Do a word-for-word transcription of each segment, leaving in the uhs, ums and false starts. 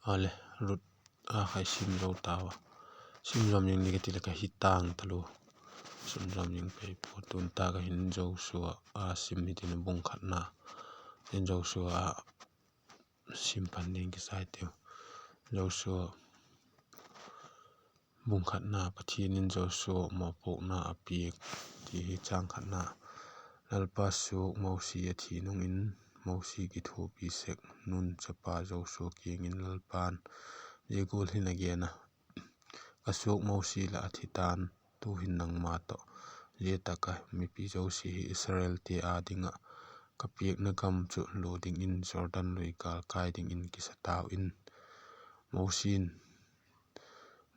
A le, Ruth a khai sim zo tau a. Sim zawm ing ni ka ti leh ka hi tang talua. Sim zawm ing pei pua, tun tak a hin Joshua a sim hi tin, bung khatna. Tin Joshua a sim pan ding kisai tiu. Joshua bung khatna. Pathian in Joshua mawpuakna a piak ti hi. Chang khatna. Lalpa suak Mosi a thi nung in, Mosi kithuapi sek Nun chapa Joshua kiang in Lalpa'n zia gual hin a gen a: Ka suak Mosi la a thi ta'n, tu'hin nangma tawh zia tak a mipi zosia hi Israelte â ding ah ka piakna gam chu lua dingin Jordan lui gâl kâi dingin kisa tau in.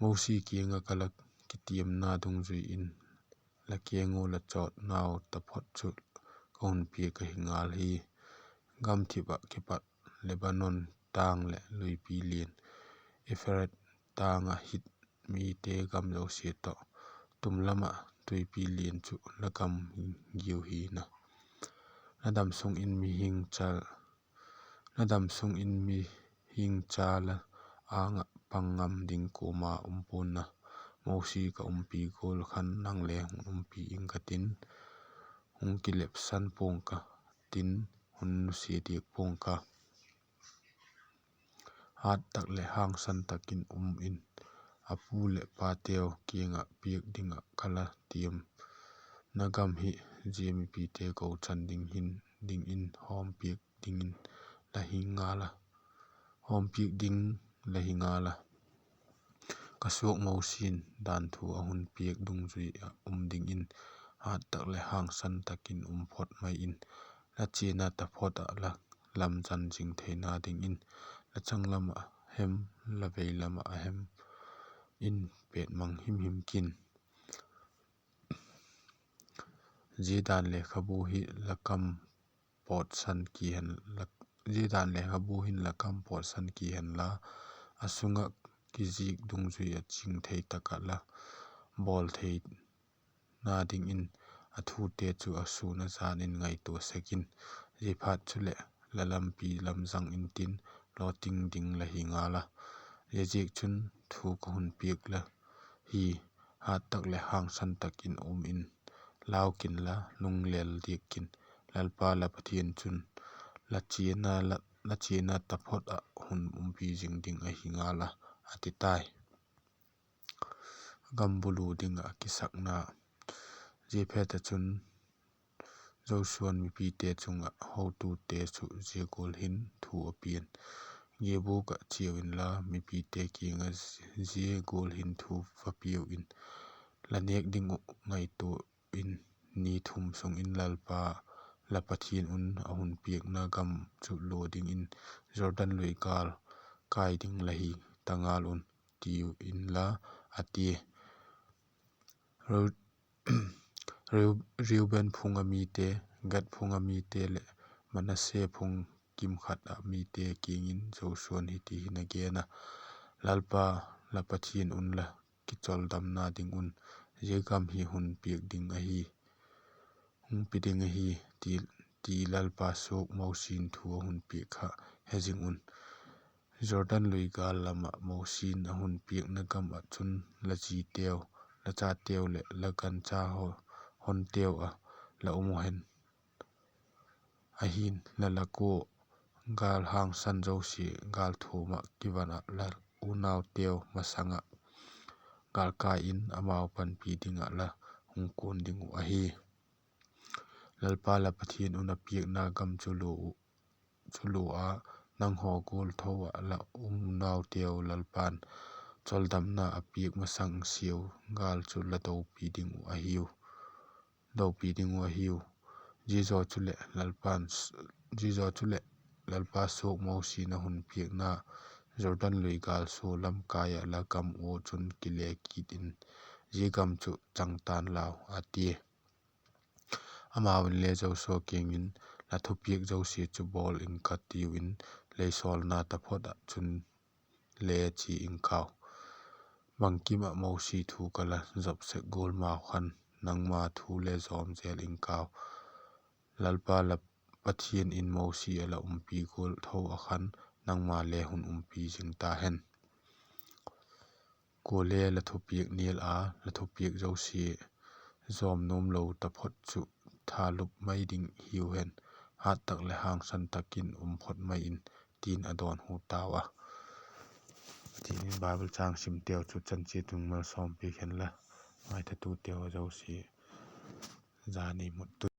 Mosi kiang ah ka la kitiamna dungzui in la keng ua la chawtnau taphot chu ka hun piak ahi ngal hi. Gamthip ah kipat Lebanon tâng leh luipi lian Euphrates tâng ah Hit mite gam zosia tawh, tum lam ah tuipi lian chu la gam giu hi'n a. La damsung in mihing cha la âng ah pang ngam ding kuama um pua'n a. Mosi ka umpi gual khan nang le hung umpi ing ka tin, hung kilepsan pua'ng ka tin, hun nusia diak pua'ng ka. Hât tak leh hangsan tak in um in, a pu leh pateu kiang ah piak ding ah ka la tiamna gam hi zia mipite gochan dingin hawmpiak ding la hi ngal a. Ka suak Mosi'n dan thu a hun piak dungzui ah um dingin, hât tak leh hangsan tak in um phot mai in, la chiana taphot ah la lam zan zing theina dingin, la changlam ah hem, la veilam ah hem in pêtmang himhim kin. Zia dan lekhabu hi la kam pawtsan ki hen, zia dan lekhabu hin la kam pawtsan ki henla, a sung ah kizik dungzui ah ching thei tak ah la bawl theina dingin, a thute chu a sûn a jan in ngaitua sek in. Ziaphat chuleh la lampi lam zang intin, lawting ding la hi ngal a. Ziaziakchun, thu ka hun piak la hi, hât tak leh hangsan tak in um in, lau kinla, lunglel diak kin. Lalpa la Pathian chun la chiana taphot ah hun umpi zing ding ahi ngal a, a ti tai. Gam bulu ding ah kisakna. Zia phet ah chun Joshua'n mipite chung ah hotute chu zia gual hin thu a pia'n: Giabuk ah chiau inla, mipite kiang ah zia gual hin thu va piau in: La nêk ding uh ngaitua in, ni thum sung in Lalpa la Pathian un a hun piakna gam chu lua dingin Jordan lui gâl kâi ding la hi ta ngal un, tiu inla, a tia. Reu-, Reuben phung ah mite, Gad phung ah mite leh Manasse phung kimkhat ah mite kiang in Joshua'n hiti hin a gen a: Lalpa la Pathian un la kicholdamna ding un zia gam hi hun piak ding ahi, hun pi ding ahi, ti Lalpa suak Mosi'n thu a hun piak kha he zing un. Jordan lui gâl lam ah Mosi'n a hun piakna gam ah chun la ziteu, la chateu leh la gancha honteu ah la um u hen. Ahi'n, la lak ua gâl hangsan zosia gâl thuam ah kivan ah la unauteu masang ah gâl kâi in amau panpi ding ah la hung kuan ding uh ahi. Lalpa la Pathian un a piakna gam chu lua a, nanghaw gual tho ah la unauteu Lalpa'n choldamna a piak masang siau gâl chu la dopi ding uh ahiu. Zia zaw chuleh Lalpa suak Mosi'n a hun piakna Jordan lui gâl sua lam kâi ah la gam ua chun kile kit in, zia gam chu chang ta'n lau, a tia. Amau inle Joshua kiang in, La thupiak zosia chu bawl ing ka, tiu in, lei sawlna taphot ah chun le chia ing kau. Bangkim ah Mosi thu ka la zop sek gual mau khan, nangma thu le zawm zel ing kau. Lalpa la Pathian in Mosi a la umpi gual tho ah khan, nangma le hun umpi zing ta hen. Kuale la thupiak nial a, la thupiak zosia zawm nuam lo taphot chu thalup mai ding hiu hen, hat tak leh hangsan tak in um phot mai in, tin a dawnhu tau a. Pathian in Bible châng simteu chu chan chiat in malsawmpiak hen la, ngaithatuteu zosia, zani mut